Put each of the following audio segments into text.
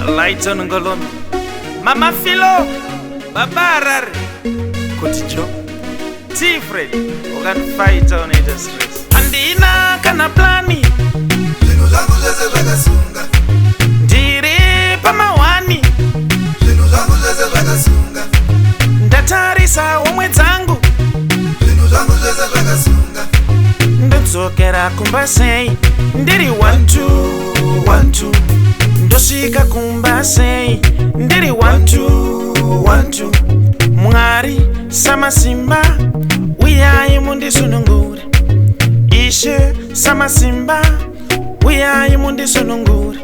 Lighton Ngolomi, Mama Philo, Baba Harare, Kuti Jo, T Fred, ukandifaita unoita stress. Handina kana plan, Zvinhu zvangu zvese zvakasunga. Ndiri pamahwani. Zvinhu zvangu zvese zvakasunga. Ndatarisa homwe dzangu. Zvinhu zvangu zvese zvakasunga. Ndodzokera kumba sei ndiri 1 2 1 2? Ndosvika kumba sei ndiri 1 2 1 2? Mwari Samasimba, uyai mundisunungure. Ishe Samasimba, uyai mundisunungure.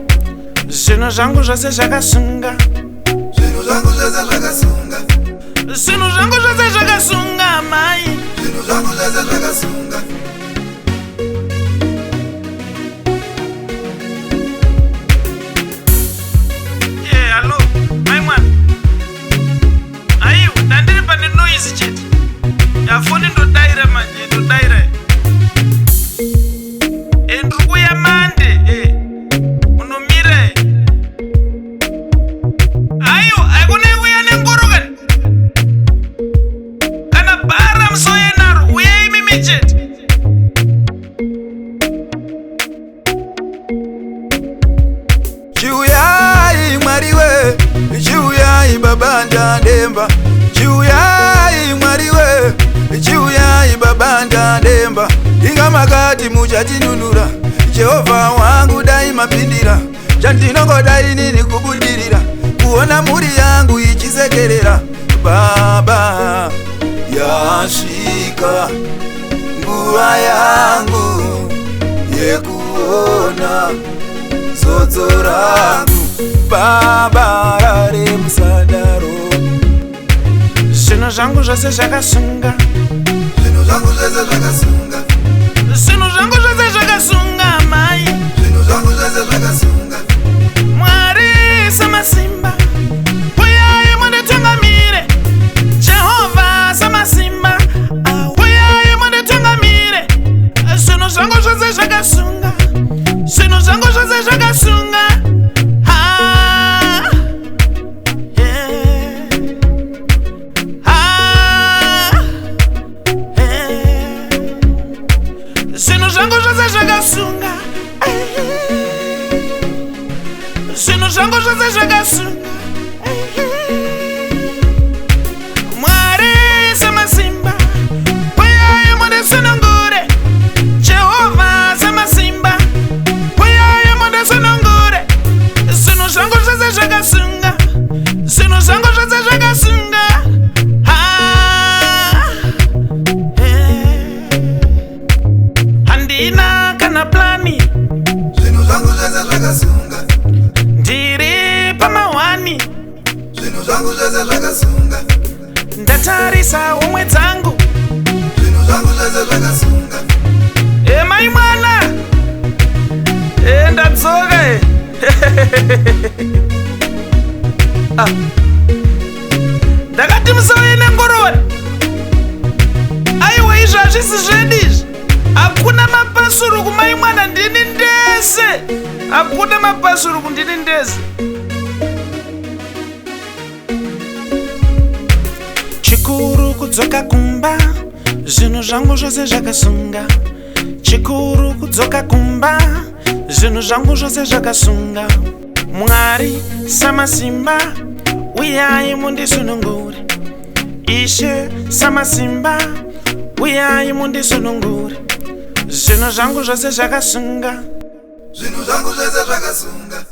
Zvinhu zvangu zvose zvakasunga. Zvinhu zvangu zvese zvakasunga. Zvinhu zvangu zvose zvakasunga, mai. Zvinhu zvangu zvese zvakasunga. Yeah, hello, mai mwana. Aiwa, ndandiri pane noise chete. Yafoni ndodaira manje, ndodaira. E, ndiri kuuya mande, e. Unomira. Aiwa, haikuna kuuya nengoro kani. Kana bhara musoye naro, uyai imimi chete. Chiuyai Mwari we, chiuyai Baba, ndademba. Chiuyai Mwari we, chiuyai Baba, ndademba. Inga makati muchatinunura, Jehovha wangu, dai mapindira. Chandinongoda inini kubudirira, kuona mhuri yangu ichisekerera. Baba, yasvika nguva yangu yekuona zodzo rangu. Baba rare, musadaro. Zvinhu zvangu zvose zvakasunga. Zvinhu zvangu zvese zvakasunga. Zvinhu zvangu zvose zvakasunga, mai. Zvinhu zvangu zvese zvakasunga. Mwari Samasimba, uyai munditungamire. Jehovha Samasimba, uyai munditungamire. Zvinhu zvangu zvose zvakasunga. Zvinhu zvangu zvose zvakasunga. Ah, yeah. Ah, yeah. Zvinhu zvangu zvose zvakasunga. Zvinhu zvangu zvose zvakasunga. Mwari Samasimba, uyai mundisunungure. Jehovha Samasimba, uyai mundisunungure. Zvinhu zvangu zvose zvakasunga. Zvinhu zvangu zvose zvakasunga. Ah, eh. Handina kana plan. Zvinhu zvangu zvese zvakasunga. Ndiri pamahwani. Zvinhu zvangu zvese zvakasunga. Ndatarisa homwe dzangu. Zvinhu zvangu zvese zvakasunga. E, mai mwana, e, ndadzoka e. Ah. Ndakati musauye nengorovani. Aiwa, izvo hazvisi zvedu izvi. Hakuna mapasuru kumai mwana, ndini ndese. Hakuna mapasuru, kundini ndese. Chikuru kudzoka kumba, zvinhu zvangu zvose zvakasunga. Chikuru kudzoka kumba, zvinhu zvangu zvose zvakasunga. Mwari Samasimba, uyai mundisunungure. Ishe Samasimba, uyai mundisunungure. Zvinhu zvangu zvose zvakasunga. Zvinhu zvangu zvese zvakasunga.